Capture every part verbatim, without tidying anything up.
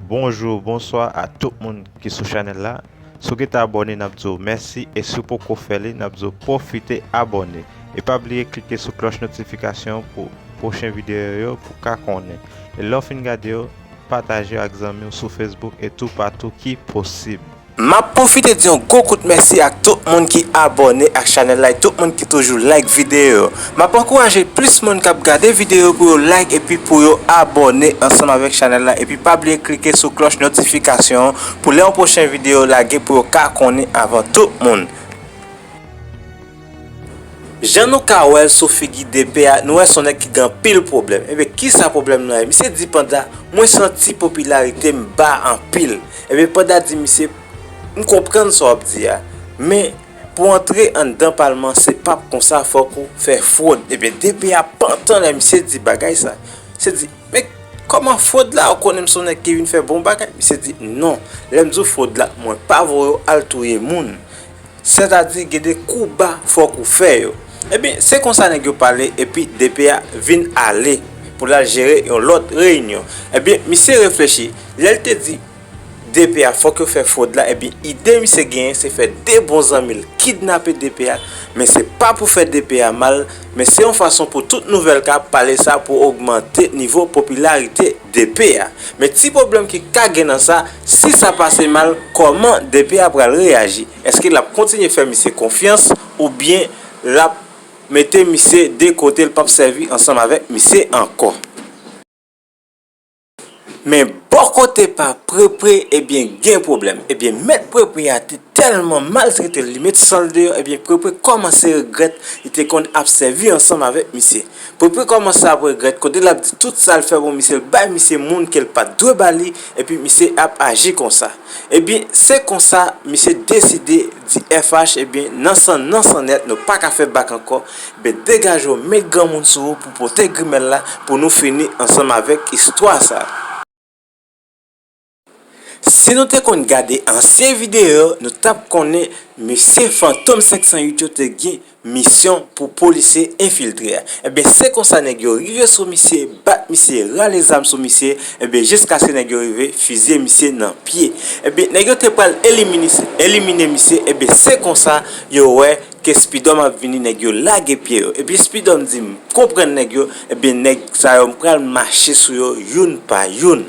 Bonjou, bonswa a tout moun ki sou chanèl la. Si w gentan abòne, n ap di w mèsi, e si w poko fè li, n ap di w pwofite abòne. E pa bliye klike sou klòch notifikasyon pou pwochen videyo yo pou w ka konnen. E lè w fin gade yo, pataje yo ak zanmi w sou Facebook e toupatou ki posib. M ap pwofite di yon gwo kout mèsi ak tout moun ki abòne ak chanèl la e tout moun ki toujou like videyo yo. M ap ankouraje plis moun k ap gade videyo yo pou yo like epi pou yo abòne ansanm avèk chanèl la. Epi pa bliye klike sou klòch notifikasyon an pou lè yon pwochen videyo lage pou yo ka konnen avan tout moun. Jan nou ka wè l sou figi D P a, nou wè se yon nèg ki gen anpil pwoblèm. Ebyen, kisa pwoblèm nan ye? Misye di panda, mwen santi popilarite m ba anpil. Ebyen, panda di misye, m konprann sa w ap di a, men pou antre anndan palman, se p ap konsa, fòk ou fè fwod. Ebyen, D P a pantan lè misye di bagay sa. Misye di, men kòman fwod la, ou konnen m se yon nèg ki vin fè bon bagay? Misye di, non, lè m di w fwod la, mwen pa voye w al touye moun. Sètadi, gen de kou ba fòk ou fè yo. Ebyen, se konsa nèg yo pale, epi D P a vin ale pou l al jere yon lòt reyinyon. Ebyen, misye reflechi. Lè l te di D P a fòk yo fè fwod la, ebyen, ide misye genyen, se fè de bon zanmi l kidnape D P a, men se pa pou fè D P a mal, men se yon fason pou tout nouvèl ka pale sa pou ogmante nivo popilarite D P a. Men ti pwoblèm ki ka gen nan sa, si sa pase mal, kòman D P a pral reyaji? Èske l ap kontinye fè misye konfyans oubyen l ap mete misye de kote, l p ap sèvi ansanm avèk misye ankò? Men bò kote pa Prepre, ebyen, gen pwoblèm. Ebyen, mèt Prepre a te tèlman maltrete l, li met san l deyò, ebyen, Prepre kòmanse regrèt li te konn ap sèvi ansanm avèk misye. Prepre kòmanse ap regrèt kote l ap di tout sa l fè pou misye, l bay misye moun ke l pa t dwe ba li, epi misye ap aji konsa. Ebyen, se konsa, misye deside di F H, ebyen, nan san, nan san nèt, nou pa ka fè bak ankò. Ebyen, degaje w, met granmoun sou ou pou pote grimèl la, pou nou fini ansanm avèk istwa sa. Si nou te konn gade ansyen videyo yo, nou t ap konnen mesye Fantom senk san uit yo te gen misyon pou polisye enfiltre a. Ebyen, se konsa nèg yo rive sou misye, bat misye, rale zam sou misye, ebyen, jiskaske nèg yo rive fizye misye nan pye. Ebyen, nèg yo te pral elimine, elimine misye, ebyen, se konsa yo wè ke Spidòm ap vini, nèg yo lage pye yo. Ebyen, Spidòm di, m konprann nèg yo, ebyen, nèg sa yo, m pral mache sou yo, youn pa youn.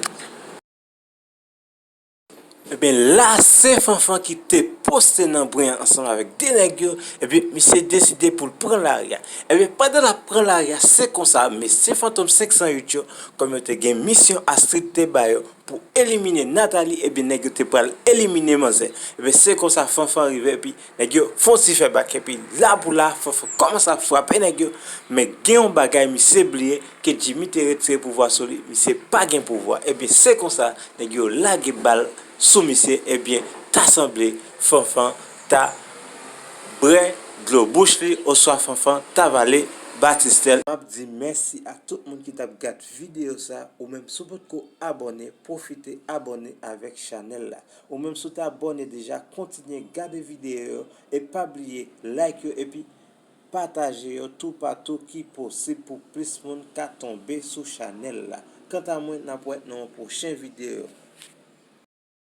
Ebyen, la, se Fanfan ki te poste nan bren an ansanm avèk de nèg yo, ebyen, misye deside pou l pran lari a. Ebyen, pandan l ap pran lari a, se konsa, mesye Fantom senk san uit yo, kòm yo te gen misyon Astrid te ba yo pou elimine Nathalie, ebyen, nèg yo te pral elimine manzè. Ebyen, se konsa, Fanfan rive, epi nèg yo fè yon ti fè bak, epi la pou la, Fanfan kòmanse ap frape nèg yo, men gen yon bagay misye bliye, ke Jimmy te retire pouvwa sou li, misye pa gen pouvwa. Ebyen, se konsa, nèg yo lage bal sou misye, ebyen, ta sanble Fanfan ta bwè dlo bouch li, oswa Fanfan ta vale batistèl. M ap di mèsi a tout moun ki t ap gad videyo sa, ou menm si w potko abòne, pwofite abòne avèk chanèl la. Ou menm si w t abòne deja, kontinye gade videyo yo, e pa bliye like yo, epi pataje yo toupatou ki posib pou plis moun ka tonbe sou chanèl la. Kanta mwen, n ap wè nan yon pwochen videyo.